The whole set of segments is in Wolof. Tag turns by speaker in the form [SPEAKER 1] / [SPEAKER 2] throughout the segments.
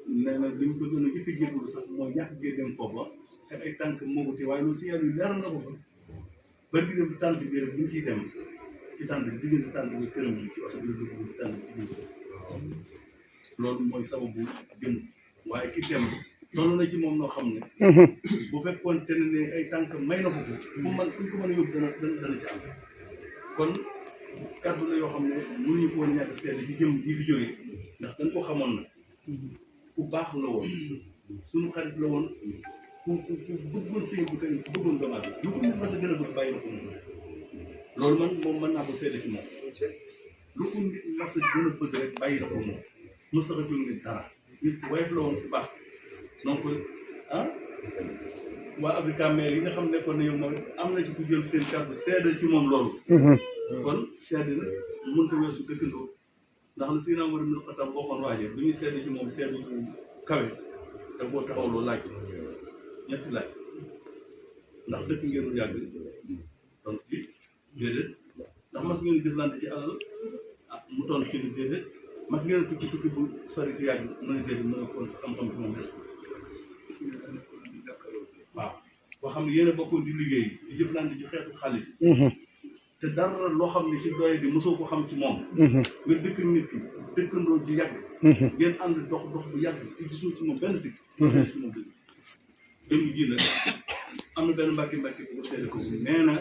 [SPEAKER 1] nee na li mu bëgg na jëkk jéggul sax mooy ñàkk gee dem foofa te ay tànk moo ko téye waaye loolu si yàlla yu leeral na ko fa bari gi dem tànk bi rek bi ñu ciy dem ci tànk bi diggante tànk bi këram bi ci oto bi la dugg ci tànk bi loolu mooy sababu jëm waaye ki dem toll na ci moom noo xam ne bu fekkoon te ne ay tànk may na ko ko fu man kuñ ko mën a yóbbu dana ci am kon kàddu la yoo xam ne mënuñu ko woon ñàkk seet ci jëm ji fi jógee ndax dañ ko xamoon na ku baax la woon suñu xarit la woon ku bëggoon sëñ bu kenn ku bëggoon doomu aadama lu ko nit mas a gën a bëgg bàyyi na ko moom loolu man moom mën naa ko seede ci moom lu ko nit mas a gën a bëgg rek bàyyi na ko moom mos tax a jóg nit dara nit ku woyof la woon ku baax donc waa Africa Mail yi nga xam ne kon ne yow moom am na ci ku jël seen kàddu seede ci moom loolu kon seede na mënta weesu dëkkandoo ndax la Seydina Umar ibn Xattaab waxoon waaje lu ñuy seede ci moom seede yu kawe da koo taxawloo laaj ñetti laaj ndax dëkk ngeen lu yàgg donc fii déedéet ndax mas ngeen jëflante ci alal mu toll ci lu déedéet mas ngeen tukki bu sori ci yàgg mën a déedéet mën a kon sa xam-xam ci moom des waaw boo xam ne yéen a bokkoon di liggéey di jëflante ci xeetu xaalis te dara loo xam ne ci doy di mosoo ko xam ci moom nga dëkk nit ki dëkkandoo di yàgg ngeen ànd dox bu yàgg te gisoo ci moom benn sikk ci moom dëgg dem ji nag am na benn mbàkki bu ko seede ko si nee na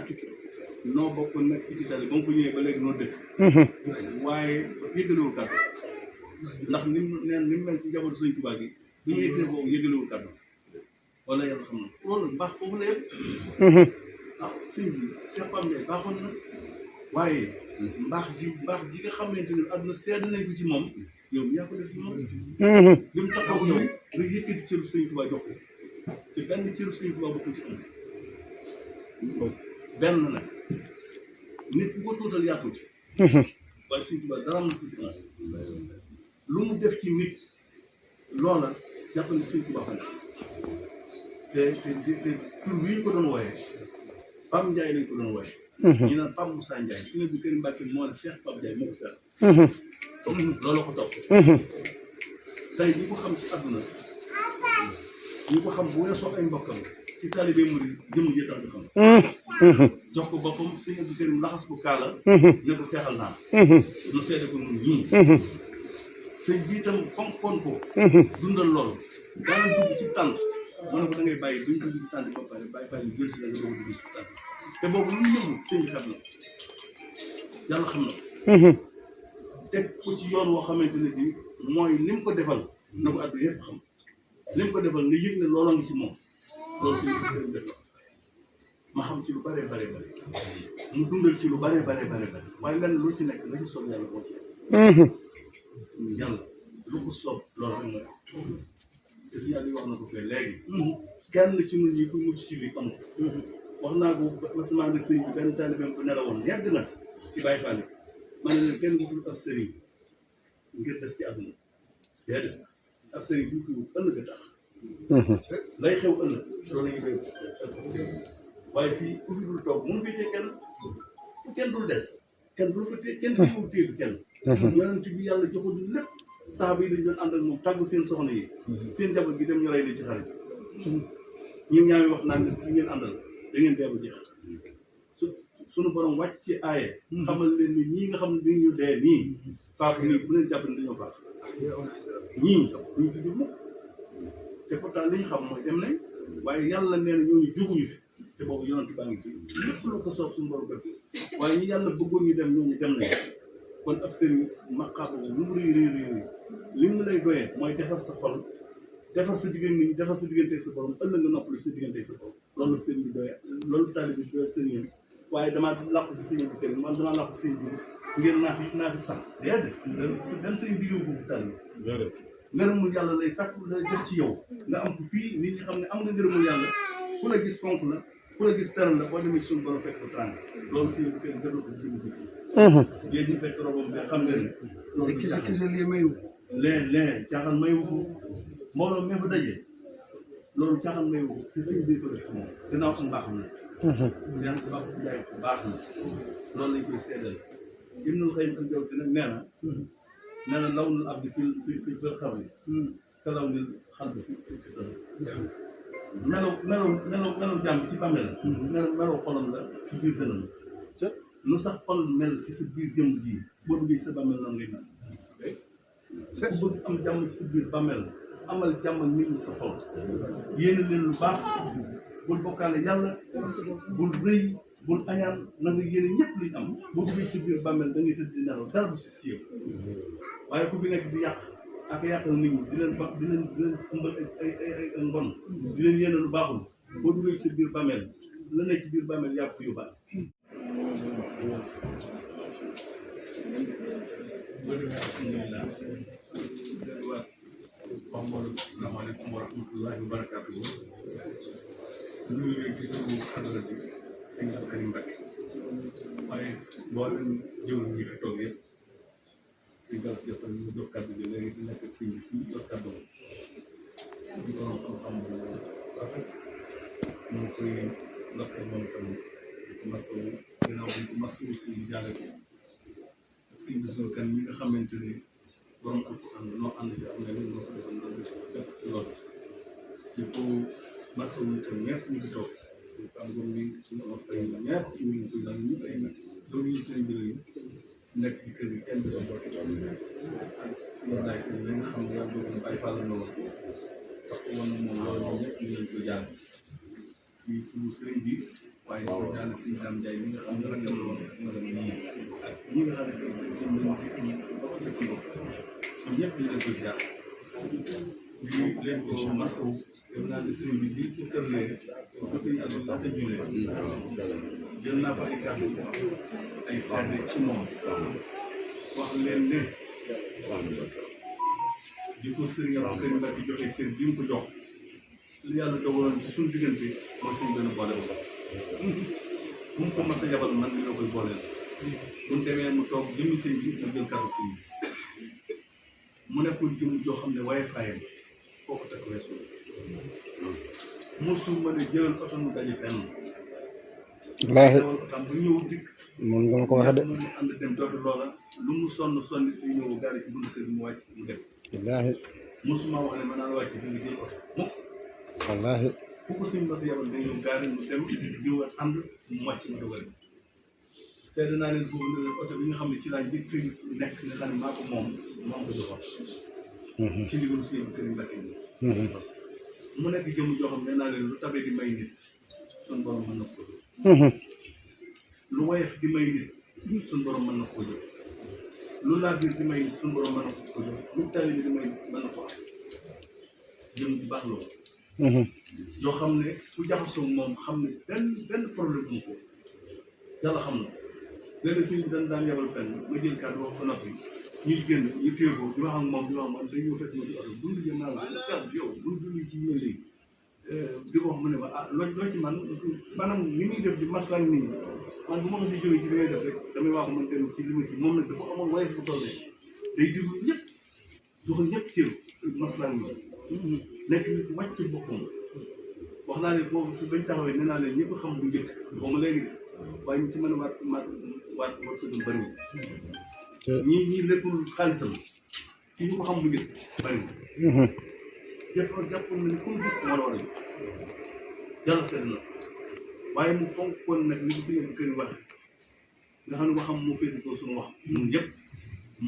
[SPEAKER 1] noo bokk nekk ci Italie ba mu ko ñëwee ba léegi noo dëkk waaye yëgalewul kàddu ndax ni mu mel ci njabootu Sëñ Tuubaa gi bi ñu yegsee boobu yëgalewul kàddu wala yàlla xam na loolu mbaax foofu la yëpp waaw sëñ bi Cheikh Pape Ndiaye baaxoon na waaye mbaax gi nga xamante ne àdduna sedd nañ ko ci moom yow yaa ko def ci moom li mu taxaw yow nga yëkkati cëru Sëñ Tuubaa jox ko te benn cëru Sëñ Tuubaa bokkul ci am benn nag nit ku ko tuutal yaa tuuti waaye Sëñ Tuubaa dara am na ko ci am lu mu def ci nit loola jàpp ne Sëñ Tuubaa xam te tur bi ñu ko doon wooyee Pape Ndiaye lañ ko doon wooyee ñu naan Pape Moussa Ndiaye si nga bi Kërim Mbàkke moo ne Cheikh Pape Ndiaye moo ko seet comme loolu ko topp tey ñi ko xam ci àdduna ñi ko xam bu weesoo ay mbokkam ci taalibe murid jëmm ji tax nga xam jox ko boppam sëñ Abdou Karim laxas ko kaala ne ko seexal naa nu seede ko nun ñii sëñ bi itam fonkoon ko dundal loolu daana dugg ci tànt mu ne ko da ngay bàyyi duñ dugg ci tànt ba pare bàyyi bàyyi jël si la nga doog a dugg ci tànt te boobu lu ñu yëngu sëñ bi xam na yàlla xam na teg ko ci yoon woo xamante ne bii mooy ni mu ko defal na ko àdduna yëpp xam li mu ko defal nga yëg ne looloo ngi ci moom loolu sëñ bi def na ma xam ci lu bare mu dundal ci lu bare waaye lenn lu ci nekk la ci soob yàlla moo ci yàlla lu ko soob loolu rek mooy te si yàlla yi wax na ko fee léegi kenn ci ñun ñi ku mucc ci bi am wax naa ko masamaa nag sëriñ bi benn taalibeem bu nelawoon yàgg na ci Baay Faal ma ne leen kenn wutul ab sëriñ ngir des ci àdduna déedéet ab sëriñ bu ñu ko ëllëg a tax lay xew ëllëg loolu la ñuy béy waaye fii ku fi dul toog mënu fi tee kenn fu kenn dul des kenn du la fa tee kenn téewul téye kenn yonent bi yàlla joxul lépp saxaaba yi dañu doon ànd ak moom tàggu seen soxna yi seen jabar gi dem ñu rey leen ci xarit ñi ñaami wax naan fi ngeen àndal da ngeen dee ba jeex suñu borom wàcc ci aaye xamal leen ni ñii nga xam ne dañu dee nii faatu nii bu leen jàpp ne dañoo faatu ñii duñu fi jub te pourtant li ñu xam mooy dem nañ waaye yàlla nee na ñooñu juguñu fi te boobu yonent baa ngi fi lépp lu ko soob suñu borom def waaye ñi yàlla bëggoon ñu dem ñooñu dem nañ kon ab sëriñ maqaaba lu mu réy li mu lay doyee mooy defar sa xol defar sa diggante nit ñi defar sa digganteeg sa borom ëllëg nga noppalu sa digganteeg sa borom loolu sëriñ bi doyee loolu taalibe bi doyee sëriñ waaye damaa làqu ci sëriñ bi kenn man damaa làqu ci sëriñ bi ngir naa fi sax déedéet benn sëriñ bi yóbbu taalibe ngërëmul yàlla lay sàkk lay def ci yow nga am ko fii nit ñi xam ne am nga ngërëmul yàlla ku la gis fonk la ku la gis teral la boo demee ci suñu borom fekk ko tàng loolu sëriñ bi kenn gënoo ko jëm bi yéen ñi fekk robam bi xam ngeen ne loolu
[SPEAKER 2] kese lii mayu
[SPEAKER 1] lee caaxaan mayu ko mbooloo mee fa daje loolu caaxaan mayu ko te sëñ bi ko def moom gannaaw am baaxam na seen baax jaay ko baax na loolu lañ koy seedal Ibnul Qayyim al-Jawzi nag nee na nee na law nul abdi fil xabri ka law nil xalbi fi kisam melaw jàmm ci bàmmeel melaw xolam la ci biir dënam lu sax xol mel ci sa biir jëm ji boo duggee sa bàmmeel noonu ngay mel ku bëgg am jàmm ci sa biir bàmmeel amal jàmm ak nit ñi sa xol yéene leen lu baax bul bokkaale yàlla bul rëy bul añaan na nga yéene ñëpp liñ am boo duggee sa biir bàmmeel da ngay tëdd di nelaw dara du si ci yow waaye ku fi nekk di yàq ak yàqal nit ñi di leen ëmbal ay mbon di leen yéene lu baaxul boo duggee sa biir bàmmeel la nekk ci biir bàmmeel yaa ko fa yóbbaale alhamdulilah wax mbooloo bi asalaamaaleykum wa rahmatullahi wa barakaatuhu nuyu leen ci turu xadara bi sëñ Abdou Karim Mbacké waaye mboolem jëwriñ ñi fi toog yëpp sëñ Gallas Diatta ñu jox kàddu bi léegi di nekk sëñ bi ñu jox kàddu di ko xam-xam bu rafet ñu ngi koy ndokkee moom tam di ko masawu ginnaaw bi ñu ko masawu si jàlle ko ak sëñ bi suñu kan ñi nga xamante ne borom alquran noo ànd ci am na ñu noo ko defoon loolu def ci loolu di ko masawu itam ñëpp ñu ngi toog suñu tàngoor mi suñu am fay ñëpp ñu ngi koy dal ñu ay nag loolu ñu seen mbir yi nekk ci kër gi kenn du si bokk ak suñu laay seen li nga xam ne yaa bëgg na bàyyi fàll na woon tax woon moom loolu ñoom ñëpp ñu leen ko jàll ci turu sëriñ bi waaye ñu ko jàll suñu Dame Ndiaye mi nga xam ne ragal woon madame nii ak ñi nga xam ne tey seen ñoom ñoo fi am ba ko dëkk ñoom ñëpp ñu leen koy jaar ñu leen ko masawu def naa ne sëriñ bi bii pour kër lee ko sëriñ Abdou laata julee jël naa fa ay kàddu ay seede ci moom wax leen ne di ko sëriñ Abdou Karim Mbacké joxe cër bi mu ko jox li yàlla dogaloon ci suñu diggante mooy sëñ benn boole wu fu mu ko mas a yabal man dina koy booleel bu ñu demee mu toog jëmmi sëñ bi mu jël kàddu sëñ bi mu nekkul jëm joo xam ne waaye fayam foo ko teg weesu mosu ma ne jëlal oto mu daje fenn
[SPEAKER 2] wallaahi
[SPEAKER 1] otam bu ñëw dikk
[SPEAKER 2] mun nga ma ko waxee de
[SPEAKER 1] mu ànd dem dootu loola lu mu sonn day ñëw gaare ci buntu kër mu wàcc mu dem
[SPEAKER 2] wallaahi
[SPEAKER 1] mosuma wax ne ma naa la wàcc bi nga jël oto mukk
[SPEAKER 2] wallaahi
[SPEAKER 1] fu ko sëñ Bass yabal day ñëw gaare mu dem jiwal ànd mu wàcc ma dogal seede naa leen foofu ne leen oto bi nga xam ne ci laa njëkk nekk nga xam ne maa ko moom ko joxoon ci ndigalu sëñ Karim Mbacké mu nekk jëm joo xam ne naa leen lu tabee di may nit suñ borom mën na ko jox lu woyof di may nit suñ borom mën na koo jox lu laa biir di may nit suñ borom mën na ko jox lu taalibe di may nit mën na ko am jëm di baax loolu yoo xam ne ku jaxasoo moom xam ne benn problème am ko yàlla xam na léegi sëñ bi daan yebal fenn ma jël kàddu wax ko noppi ñuy génn ñu téye ko di wax ak moom day ñëw fekk ma ci oto bu ñu jëm naa la seet yow bu ñu jógee ci ñëw léegi di ko wax mu ne ma loo ci man maanaam li muy def di maslaan nit ñi man bu ma ko si jógee ci li may def rek damay wax man dem ci li ma ci moom nag dafa amoon wayef bu toll day déglu ñëpp jox ñëpp cër maslaan nit nekk nit wàcce boppam wax naa ne foofu fi bañ taxawee nee naa leen ñëpp xam bu njëkk xaw ma léegi de waaye ñu ci mën a waat sëgam bëriwul ñii lekkul xaalisam ci ñu ko xam bu njëkk bëriwul jàppoon na ni ku mu gis moo la war a jox yàlla seet na waaye mu fonkoon nag li ko sëñ Abdou Karim wax nga xam ne waxam moo féete ko suñu wax ñun ñëpp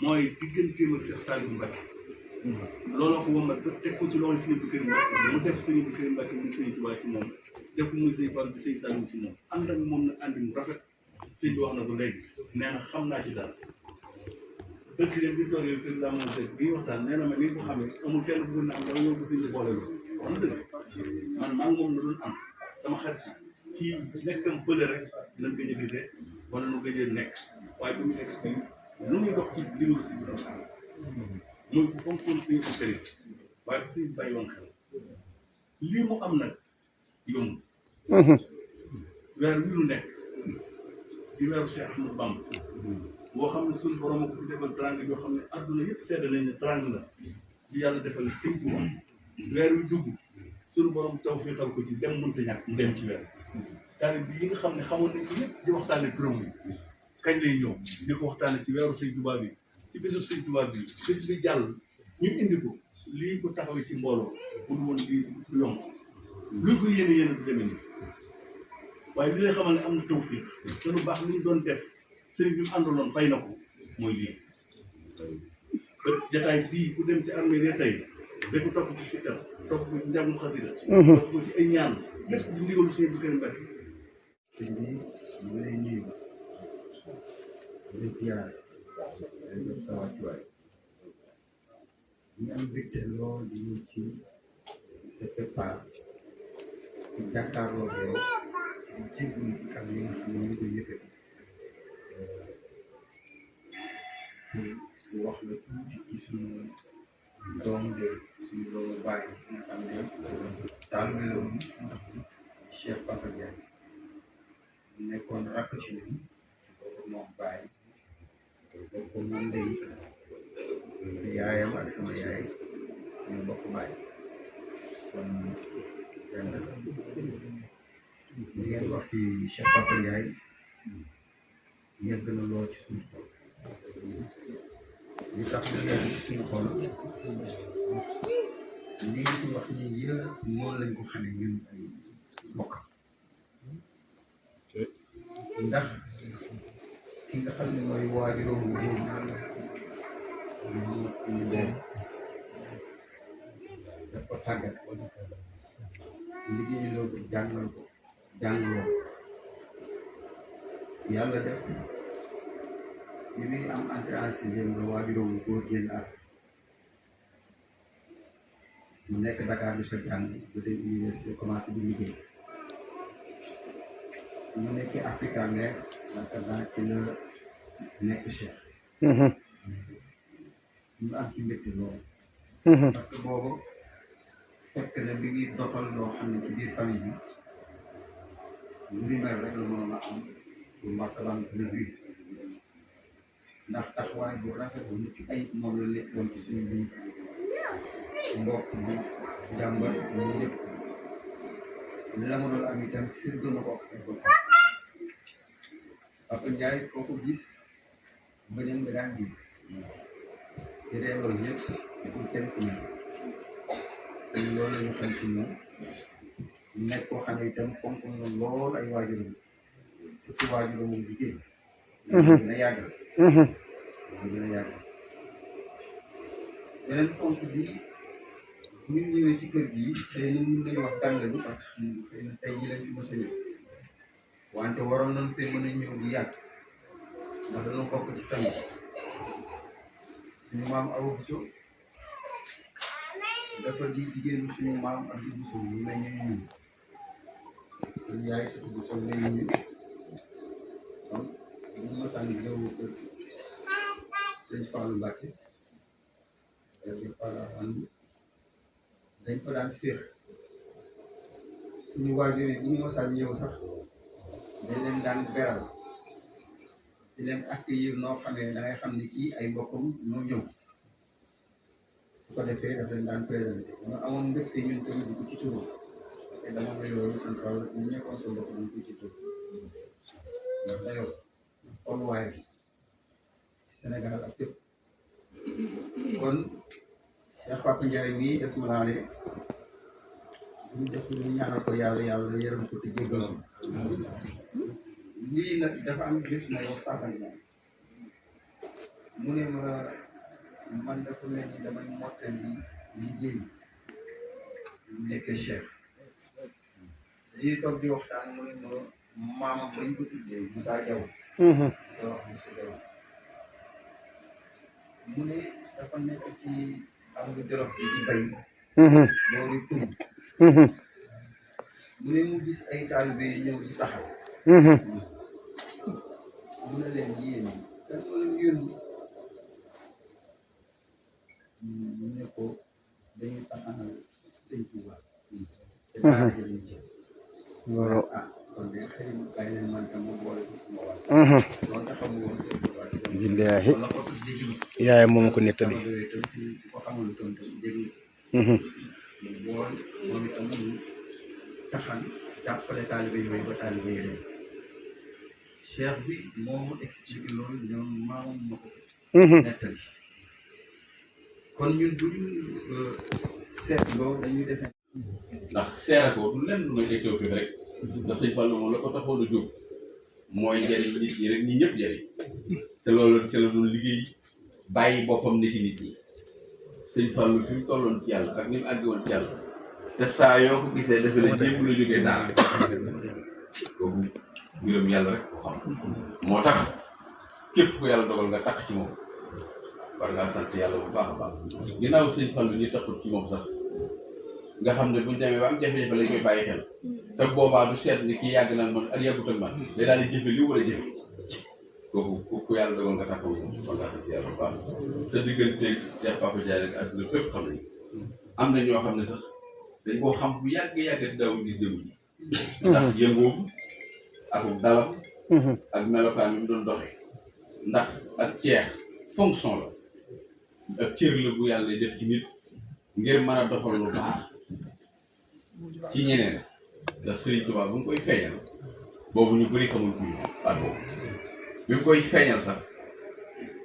[SPEAKER 1] mooy digganteem ak Cheikh Saliou Mbacké looloo ko womat ba teg ko ci loxo sëñ Abdou Karim Mbacké mu def sëñ Abdou Karim Mbacké muy sëñ Tuubaa ci moom def ko muy sëñ Fall di sëñ Saliou ci moom ànd ak moom nag àndi mu rafet sëñ bi wax na ko léegi nee na xam naa ci dara dëkk leen bi toog yow président moom sëñ bi waxtaan nee na ma ni ko xamee amul kenn bëgg na am dama ñëw ba sëñ bi boole wax na dëgg man maa ngi moom na doon am sama xarit ci nekkam fële rek lañ gëj a gisee wala nu gëj a nekk waaye bu ñu nekk fii lu muy dox ci liggéeyu sëñ bi doon am muy ku fonkoon sëñ Abdou Karim waaye bu sëñ bi bàyyi woon xel lii mu am nag yomb weer wi lu nekk di weeru Cheikh Ahmadou Bamba boo xam ne suñu borom a ko ci defal trang yoo xam ne adduna yëpp sedd nañ ne trang la di yàlla defal sëñ Tuubaa weer wi dugg suñu borom taw fii xal ko ci dem mënta ñàkk mu dem ci weer taalib bi yi nga xam ne xamoon nañ ko yëpp di waxtaane turam bi kañ lay ñëw di ko waxtaane ci weeru sëñ Tuubaa bi ci bésub sëñ Tuubaa bi bés bi jàll ñu indi ko lii ko taxawee ci mbooloo bu dul woon lii du yomb luñ ko yéene yéene du demee nii waaye li lay xamal ne am na tawfiix te lu baax li ñu doon def sëriñ bi mu àndaloon fay na ko mooy lii ba jataay bii ku dem ci armée ne tey da ko topp ci sikkar topp ko ci njàngum xasida topp ko ci ay ñaan lépp di ndigalu sëñ bi kër Mbàkke
[SPEAKER 3] sëñ bi ñu ngi lay nuyu di ziar di def sa wàccuwaay ñu am mbégte lool di ñëw ci sa keppaar di jàkkaarloo yow di jégalu ci kàddu yi nga xam ne ñu koy yëkkati pour wax la tuuti ci suñu doomu de suñu doomu bàyyi nga xam ne taalibe la woon Cheikh Papa Ndiaye nekkoon rakk ci ñun boobu moom bàyyi boobu moom day yaayam ak sama yaay ñu bokk bàyyi kon benn li ngeen wax ci Cheikh Papa Ndiaye yegg na lool ci suñu xol li tax ñu yegg ci suñu xol li ngeen ci wax ni yëpp noonu lañ ko xamee ñun ay mbokk ndax ki nga xam ne mooy waajuróom bu góor naan ñu dem daf ko tàggat liggéey loo ko jàngaloo yàlla def li muy am entrée en sixième la waajuróom bu góor génn at mu nekk Dakar di fa jàng ba dem université commencé di liggéey mu nekkee Africa Mer yaakaar naa ci la nekk Cheikh ñu am ci mbégte loolu parce que boobu fekk na bi ngi doxal loo xam ne ci biir famille bi lu ni mel rek la mënoon a am bu martaban le biir ndax taxawaay bu rafet bu mucc ayib moom la nekkoon ci suñu biir mbokk bi jàmbar ñu ñëpp la mu doon am itam surtout na ko Papa Ndiaye foo ko gis bëñam nga daan gis te reewal ñëpp pour kenn ku ne loolu la ñu xam ci moom nekk koo xam ne itam fonk na lool ay waajuram surtout waajuram moom jigéen gën a yàggal gën a yàggal beneen fonk bi bu ñu ñëwee ci kër gi xëy na ñu lay wax tàngalu parce que xëy na tey jii lañ fi mos a ñëw wante waroon nañ fee mën a ñëw bu yàgg ndax dañoo bokk ci famille suñu maam Awa Bousso dafa di jigéenu suñu maam ak di Bousso ñu mel ni ñun suñu yaay surtout Bousso mel ni ñun donc bu ñu mosaan ñëw kër sëñ Fallou Mbacke dañ fa daan féex suñu waajur yi bu ñu mosaan ñëw sax dañ leen daan beral di leen accueillir noo xamee da ngay xam ne kii ay mbokkam ñoo ñëw su ko defee daf leen daan présenté nga amoon mbégte ñun tamit di ko ci turu parce que dama may loolu sant Fall ñu nekkoon sa mbokk dañ ko ci turu ndax dayoo tolluwaay ci Sénégal ak fépp kon Cheikh Papa Ndiaye mii def ma laa ne ñu def ñu ñaanal ko yàlla yàlla yërëm ko te jéggalam lii nag dafa am bés may waxtaan ak moom mu ne ma man dafa mel ni damay mottali liggéey nekkee Cheikh dañuy toog di waxtaan mu ne ma maamam bañ ko tuddee Moussa Diaw da wax Moussa Diaw mu ne dafa nekk ci am lu jorof bi di bay boori tum mu ne mu gis ay taalibe yi ñëw di taxaw mu ne leen yéen kan moo leen yónni ñu ne ko dañuy taxanal sëñ Touba c'est pas jëriñ ci
[SPEAKER 2] loolu
[SPEAKER 3] kon de xëy na bàyyi leen man tam mu boole ko suma wàll loolu taxaw mu woon sëñ Touba
[SPEAKER 2] billaahi
[SPEAKER 3] wala ko déglu
[SPEAKER 2] yaayam moom ko nettali
[SPEAKER 3] ko xamul tam déglu bool moom itam mu taxan jàppale taalibe yooyu ba taalibe yi Cheikh bi moo expliqué loolu ñoom maamam ma ko nettali kon ñun bu ñu seetloo dañuy defee
[SPEAKER 1] ndax seere ko du lenn lu may ay tawfeex rek ndax sëñ Fallou moom la ko taxoon a jóg mooy njëriñ nit ñi rek ñi ñëpp njëriñ te loolu ci la doon liggéey bàyyi boppam nit ñi sëñ Fallou fi mu tolloon ci yàlla ak ni mu àgg woon ci yàlla te saa yoo ko gisee defe ne ñëpp la jógee daal kooku mbiram yàlla rek ko xam moo tax képp ku yàlla dogal nga takk ci moom war ngaa sant yàlla bu baax a baax ginnaaw sëñ Fallou ñi taxul ci moom sax nga xam ne buñ demee ba am jafe-jafe lañ koy bàyyi xel te boobaa du seet ni kii yàgg naan man ak yàggut ak man day daal di jëfe li war a jëfe kooku ku yàlla dogal nga taxaw war ngaa sant yàlla bu baax sa digganteeg Cheikh Papa Ndiaye rek àdduna fépp xam nañ am na ñoo xam ne sax dañ koo xam bu yàgg daaw gis démb ji ndax yëngoom ak dalam ak melokaan yi mu doon doxee ndax ak ceex fonction la ak cër la bu yàlla def ci nit ngir mën a doxal lu baax ci ñeneen ndax Sëriñ Tuubaa bu mu koy feeñal boobu ñu bëri xamul kuy baat boobu bi mu koy feeñal sax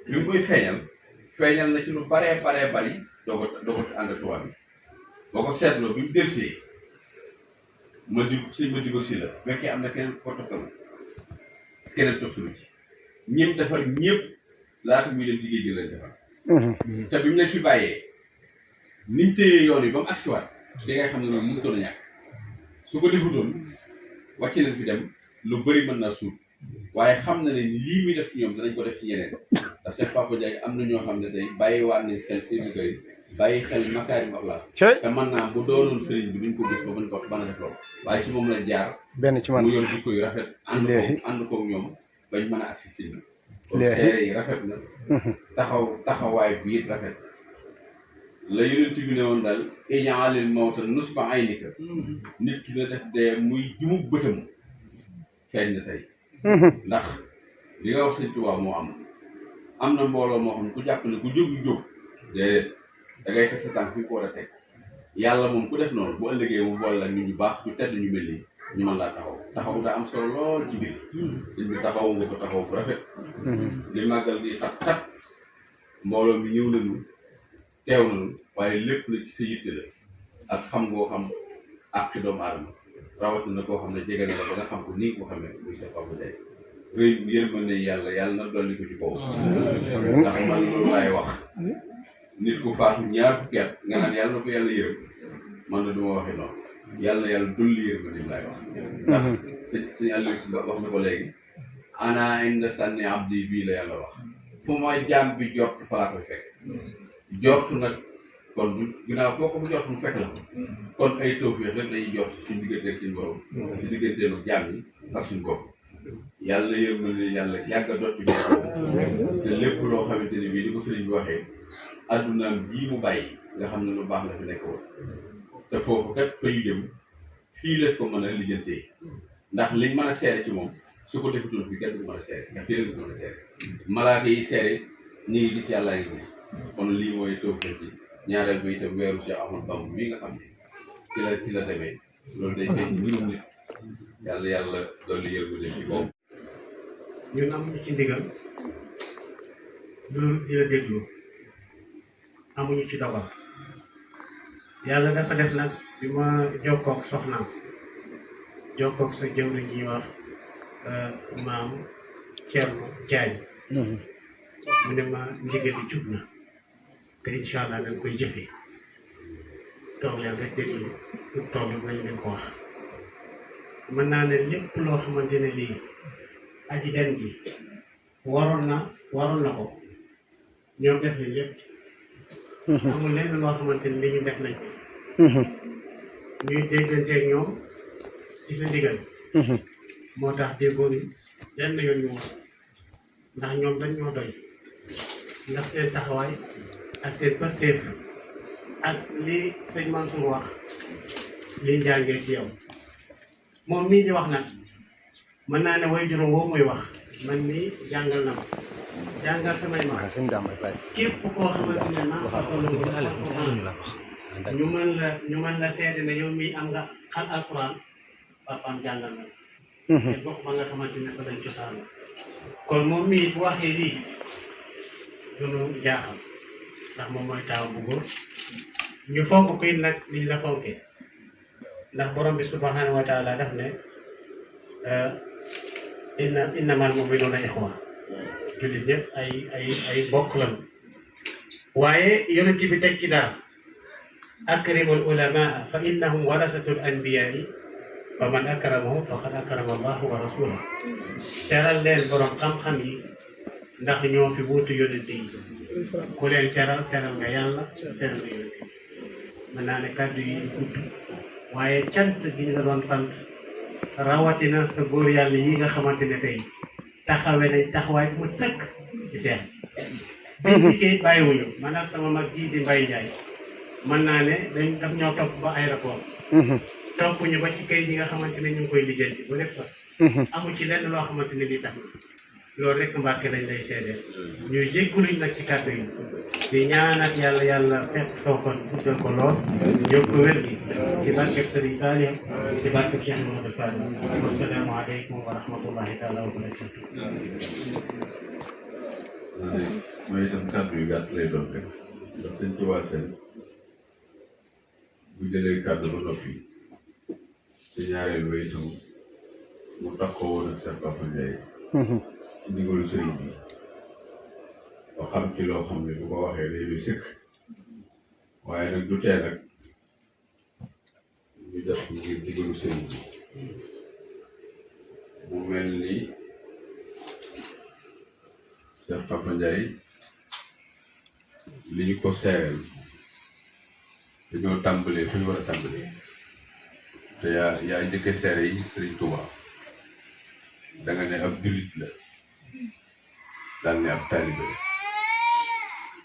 [SPEAKER 1] bi mu koy feeñal na ci lu baree bari doo ko ànd ak tubaab bi boo ko seetloo bi mu delsee ma digo si la fekkee am na keneen ko toftalu keneen toftalu ci ñëpp defar ñëpp laata muy dem ci géej gi lañ defar te bi mu leen fi bàyyee niñ téyee yoon yi ba mu agsiwaat di ngay xam ne loolu mënutoon a ñàkk su ko defutoon wàcc leen fi dem lu bëri mën naa suut waaye xam na ne lii muy def ci ñoom danañ ko def ci ñeneen ndax Cheikh Papa Ndiaye am na ñoo xam ne tey bàyyiwaat nañ xel seen liggéey bàyyi xel makaarim axlaaq te mën naa bu doonoon sëriñ bi duñ ko gis ba mën ko mën a def loolu waaye ci moom lañ jaar
[SPEAKER 2] benn ci man
[SPEAKER 1] mu yor jikko yu rafet ànd koog ñoom bañ mën a agsi sëriñ bi kon seere yi rafet na taxawaay bi it rafet la yonent bi ne woon daal ij'alil mawta nusba aynika nit ki la def dee muy jumub bëtam feeñ na tey ndax li nga wax sëñ Tuubaa moo am na mbooloo moo xam ne ku jàpp ne ku jóg yu jóg déedéet da ngay teg sa tànk fi ko war a teg yàlla moom ku def noonu bu ëllëgee mu boole la nit ñu baax ñu tedd ñu mel nii ñu mën laa taxaw daa am solo lool ci biir sëñ bi taxaw nga ko taxaw bu rafet li màggal gi xat mbooloo mi ñëw nañu teew nañu waaye lépp la ci sa yitte la ak xam ngoo xam ak ci doomu aadama rawatina koo xam ne jege na la ba nga xam ko nii nga ko xamee muy Cheikh Papa Ndiaye rëy yërmande yàlla na dolli ko ci kaw ndax man loolu laay wax nit ku faatu ñaar fukki at nga naan yàlla na ko yàlla yërëm man na du ma waxee noonu yàlla dolli yërmande laay wax ndax sëñ Aliou wax na ko léegi ana inda sànni abdi bii la yàlla wax fu ma jaam bi jort fa laa koy fekk jortu nag kon du ginnaaw foo ko bu jort mu fekk la kon ay tawfeex rek dañuy jort suñu diggante ak suñu borom ci digganteelu jaam yi ak suñu bopp yàlla yërmande yàlla yàgg a dotti bi te lépp loo xamante ni bii di ko sëriñ bi waxee addunaam bii mu bàyyi nga xam ne lu baax la fi nekk woon te foofu kat fa yu jëm fii les ko mën a lijjantee ndax liñ mën a seere ci moom su ko defutoon fii kenn du ko mën a seere ndax fii la ko mën a seere malaaka yi seere ñu ngi gis yàlla ngi gis kon lii mooy tawfeex ci ñaareel ba itam weeru Cheikh Ahmadou Bamba bii nga xam ne ci la demee loolu day fekk mbirum nit yàlla loolu yërgu dem ci kaw
[SPEAKER 4] ñun amuñu ci ndigal loolu di la déglu amuñu ci dogal yàlla dafa def nag bi ma jokkoog soxnaam jokkoog sa jëwriñ ñuy wax maam Thierno Diagne mu ne ma ndigal li jub na te incha allah dañ koy jëfee toog leen rek déglu toog nañ leen ko wax mën naa ne lépp loo xamante ne lii aji den ji waroon na ko ñoom def nañ lépp amul lenn loo xamante ne li ñu def nañ ko ñuy dégganteeg ñoom ci sa ndigal moo tax déggoo ni lenn yoon ñu wax ndax ñoom dañ ñoo doy ndax seen taxawaay ak seen pasteef ak li sëñ Mansour wax liñ jàngee ci yow moom mii di wax nag mën naa ne way juróom woo muy wax man mii jàngal na ma jàngal samay ma képp koo xamante ne ñu mën la seede ne yow mii am nga xal alquran papaam jàngal na te bokk ba nga xamante ne fa lañ cosaan kon moom mii bu waxee lii du nu jaaxal ndax moom mooy taaw bu góor ñu fonk ko it nag liñ la fonkee ndax borom bi subhanahu wa taala daf ne innamal mu'minuuna ixwa jullit ñëpp ay bokk lañu waaye yonent bi teg ci daal akrimul ulamaa fa innahum warasatul anbiyaai fa man akramahum faqad akrama allahu wa rasulahu teral leen borom xam-xam yi ndax ñoo fi wuutu yonent yi ku leen teral nga yàlla teral nga yonent yi mën naa ne kàddu yi gudd waaye cant gi ñu la doon sant rawatina sa góor yàlla yi nga xamante ne tey taxawee nañ taxawaay bu sëkk ci seex biñ dikkee bàyyiwuñu man ak sama mag jii di Mbaye Ndiaye mën naa ne dañ daf ñoo topp ba aéroport topp ñu ba ci kayit yi nga xamante ne ñu ngi koy lijjanti bu nekk sax amu ci lenn loo xamante ne lii tax na loolu rek Mbàkke lañ lay seedeel ñuy jégguluñ nag ci kàddu yi di ñaanat yàlla fekk soofan guddal ko lool yokk ko wér gi ci barkeb Sëriñ Saliou ci barkeb Cheikh Mamadou Fadil wassalaamu aleykum wa rahmatullahi taala wa barakatuh
[SPEAKER 5] mooy itam kàddu yu gàtt lay doon rek ndax sëñ Tuubaa seen bu jëlee kàddu ba noppi ci ñaareel ba itam mu takkoo woon ak Cheikh Papa Ndiaye ci ndigalu sëriñ bi ba xam ci loo xam ne bu ko waxee day luy sëkk waaye nag du tee nag ñu def ko ngir ndigalu sëriñ bi mu mel ni Cheikh Papa Ndiaye li ñu ko seereel dañoo tàmbalee fi ñu war a tàmbalee te yaa njëkke seere yi Sëriñ Tuuba da nga ne ab jullit la daal ne ab taalibe la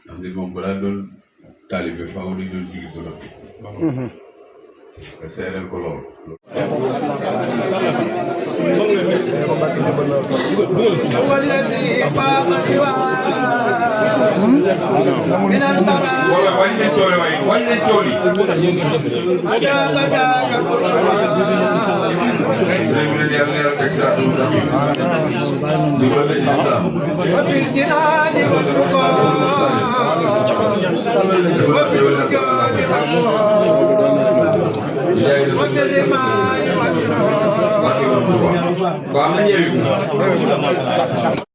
[SPEAKER 5] ndax nit moom balaa doon taalibe faaw dañ doon jullit ba noppi nga seereel ko lool wala wàññi leen tool yi wàññi leen tool yi. waaw am na ñëw